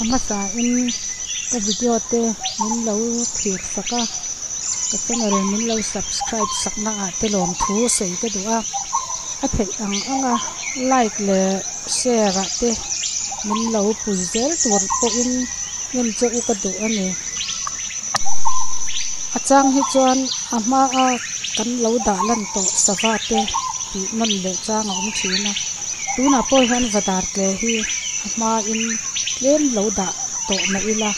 A hmasa in ka video te min lo thlir sak a, ka channel min lo subscribe sak na ah te lawmthu sawi ka duh a, a theih ang ang a like leh share ah te min lo pui zel tur pawhin hnim che u ka duh a ni. A chang hi chuan a hma a kan lo dah lan tawh sava te tih nawn leh chang a awm thin a, tunah pawh hian vadar tle hi a hma in tlem lo dah tawh mah ila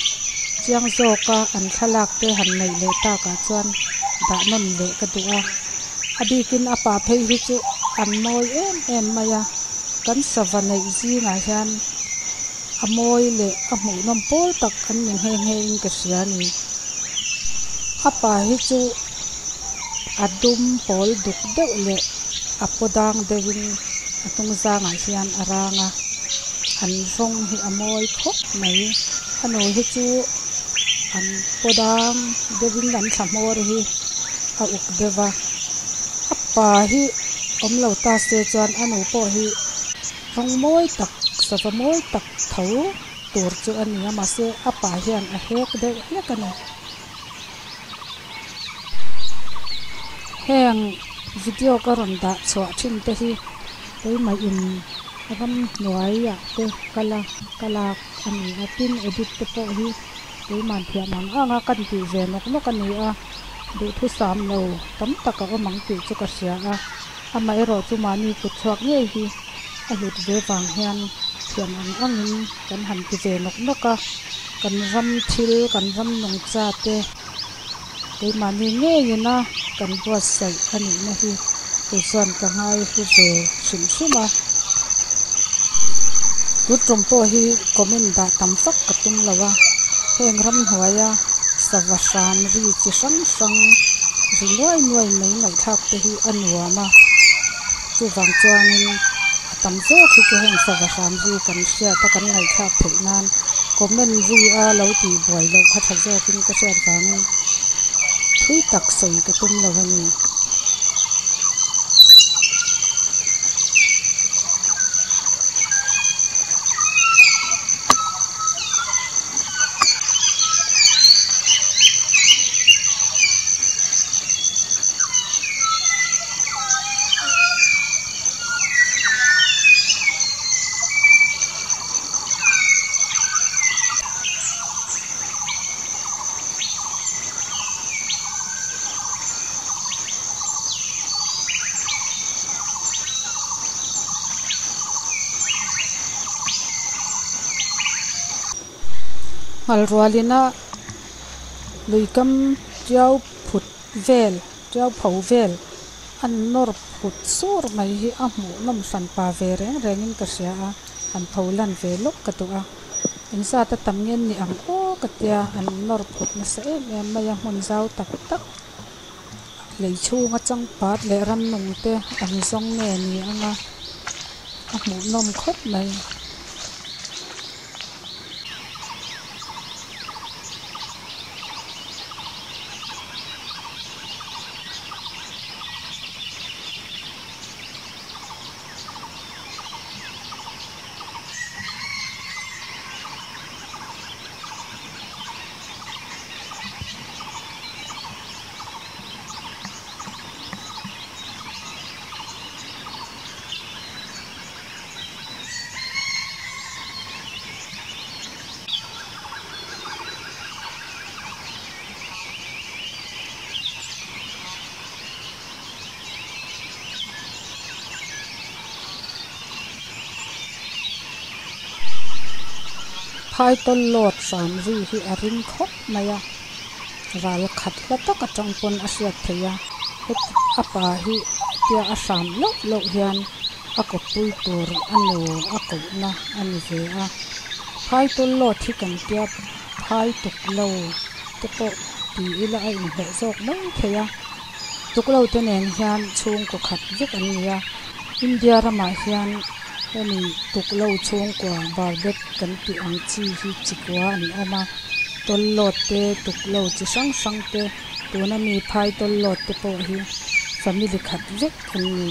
chiang zawk a an thlalak te han neih leh takah chuan dah nawn leh ka duh a, a bikin a pa phei hi chu an mawi em em mai a, kan sava neih zingah hian a mawi leh a hmuhnawm pawl tak an ni nghe nghe in ka hria a ni. A pa hi chu a dum pawl duk deuh leh a paw dang deuhin a hnung zangah hian a rang a, an rawng hi a mawi khawp mai. A nu hi chu an paw dang deuhin an thla hmawr hi a uk deuh va, a pa hi awm lo ta se chuan a nu pawh hi rawng mawi tak sava mawi tak tho tur chu a ni a mahse a pa hian a hek deuh hlek a ni. Heng video ka rawn dah chhuah thin te hi keimah in ramhnuaiah te kal a ka lak a ni a tin edit te pawh hi keimah thiam ang ang a kan tih ve nawk nawk a ni a duhthusam lo tam tak a awm ang tih chu ka hria a amaherawh chu mahni kut chhuak ngei hi a hlut ve vang hian thiam ang angin kan han ti ve nawk nawk a kan ram thil kan ram nungcha te keimahni ngeiin a kan buatsaih a nihna hi kei chuan ka ngai hlu ve hrim hrim a tun tum pawh hi comment dah tam vak ka tum lo a heng ramhnuaia sava hram ri chi hrang hrang ri nuai nuai mai ngaihthlak te hi a nuam a chuvang chuanin a tam zawk hi chu heng sava hram ri kan hriat a kan ngaihthlak theih nan comment ri a lo tih buai loh kha tha zawkin ka hriat vangin thui tak sawi ka tum lo a ni. Nghalrualina luikam tiau phut vel tiau pho vel an nawr phut sur mai hi a hmuh nawm hran pa ve reng rengin ka hria a an pho lan ve lawk ka duh a engzat a tam nge ni ang aw ka tia an nawr phut nasa em em mai a hmun zau tak tak lei chhunga changpat leh rannung te an zawng nge ni ang a a hmuh nawm khawp mai. Phai tawlhlawt hram ri hi a ring khawp mai a, ral khat hla tak atang pawn a hriat theih a, heti a pa hi tia a hram loh loh hian a kawppui tur a nu a kohna a ni ve a, phai tawlhlawt hi kan tia phai tuk lo te pawh ti ila a inhmeh zawk mai thei a, tuk lo te nen hian chhungkaw khat vek an ni a, India ramah hian hemi tuk lo chhungkua barbet kan tih ang chi hi chikua an awm a, tawlhlawt te tuk lo chi hrang hrang te tuna mi phai tawlhlawt te pawh hi family khat vek an ni.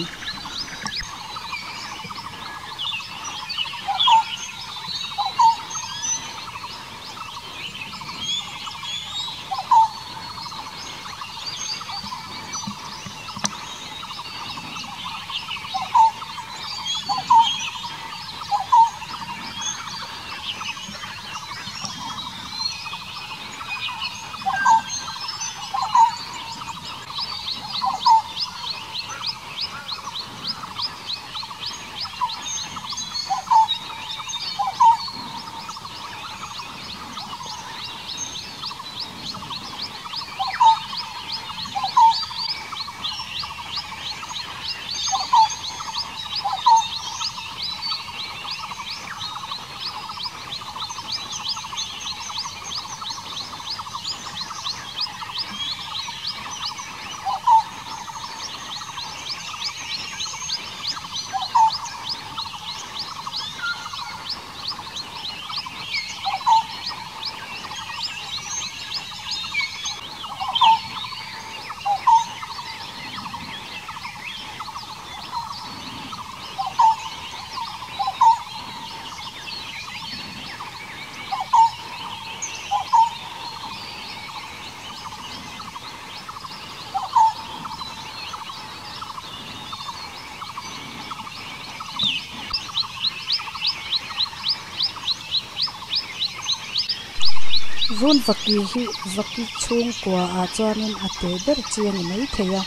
Run vaki hi vaki chhungkua ah chuanin a te ber chi a ni maithei a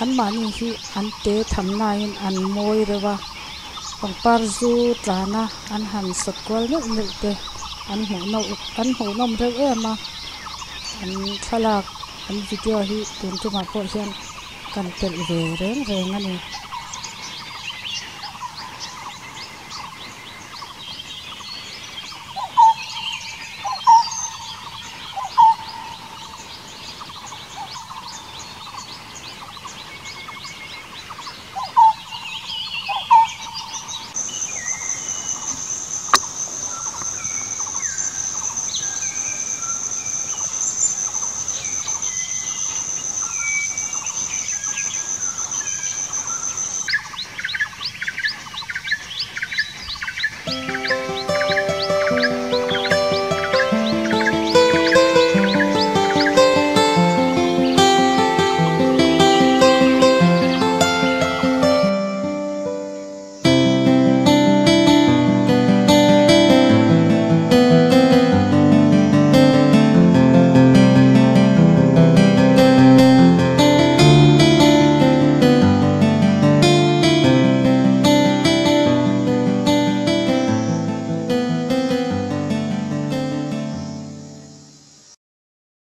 an mahni hi an te tham na in an mawi reuh a pangpar zu tlan a an han sawt kual neuh neuh te an hmuh nawm an hmuhnawm reuh em a an thlalak an video hi tun tumah pawh hian kan telh ve reng reng a ni.